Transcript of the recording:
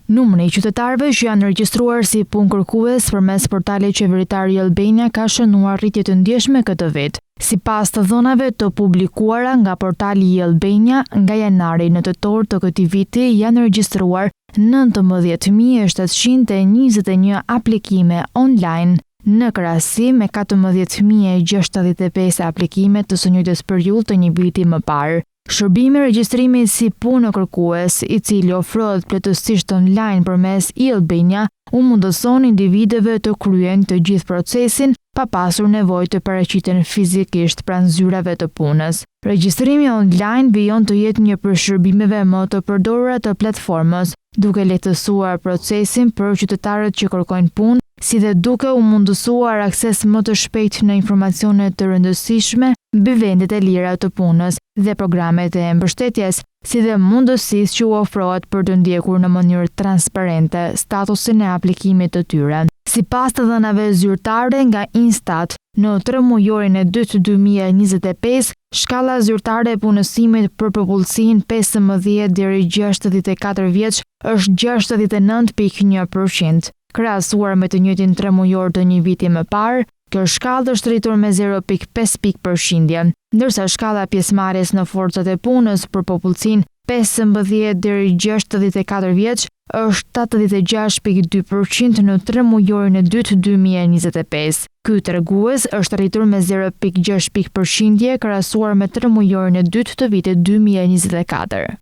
Numri i qytetarëve që janë regjistruar si punëkërkues përmes portalit qeveritar e-Albania ka shënuar rritje të ndjeshme këtë vit. Sipas të dhënave të publikuara nga portali e-Albania, nga janari në tetor të këtij viti janë regjistruar 19.721 aplikime online, në krahasim me 14.065 aplikime të së njëjtës periudhë të një viti më parë. Shërbimi i regjistrimit si punëkërkues, i cili ofrohet plotësisht online përmes e-Albania, u mundëson individëve të kryejnë të gjithë procesin pa pasur nevojë të paraqiten fizikisht pranë zyrave të punës. Regjistrimi online vijon të jetë një prej shërbimeve më të përdorura të platformës, duke lehtësuar procesin për qytetarët që kërkojnë punë, si dhe duke u mundësuar akses më të shpejtë në informacione të rëndësishme mbi vendet e lira të punës dhe programet e mbështetjes, si dhe mundësisë që u ofrohet për të ndjekur në mënyrë transparente statusin e aplikimit të tyre. Sipas të dhënave zyrtare nga Instat, në tremujorin e dytë 2025, shkalla zyrtare e punësimit për popullsinë 15 deri 64 vjeç është 69.1%. Krahasuar me të njëjtin tremujor të një viti më parë, kjo shkallë është rritur me 0.5 pikë përqindje, ndërsa shkalla e pjesëmarrjes në forcat e punës për popullsinë 15 deri 64 vjeç është 76.2% në tremujorin e dytë 2025. Ky tregues është rritur me 0.6 pikë përqindje krahasuar me tremujorin e dytë të vitit 2024.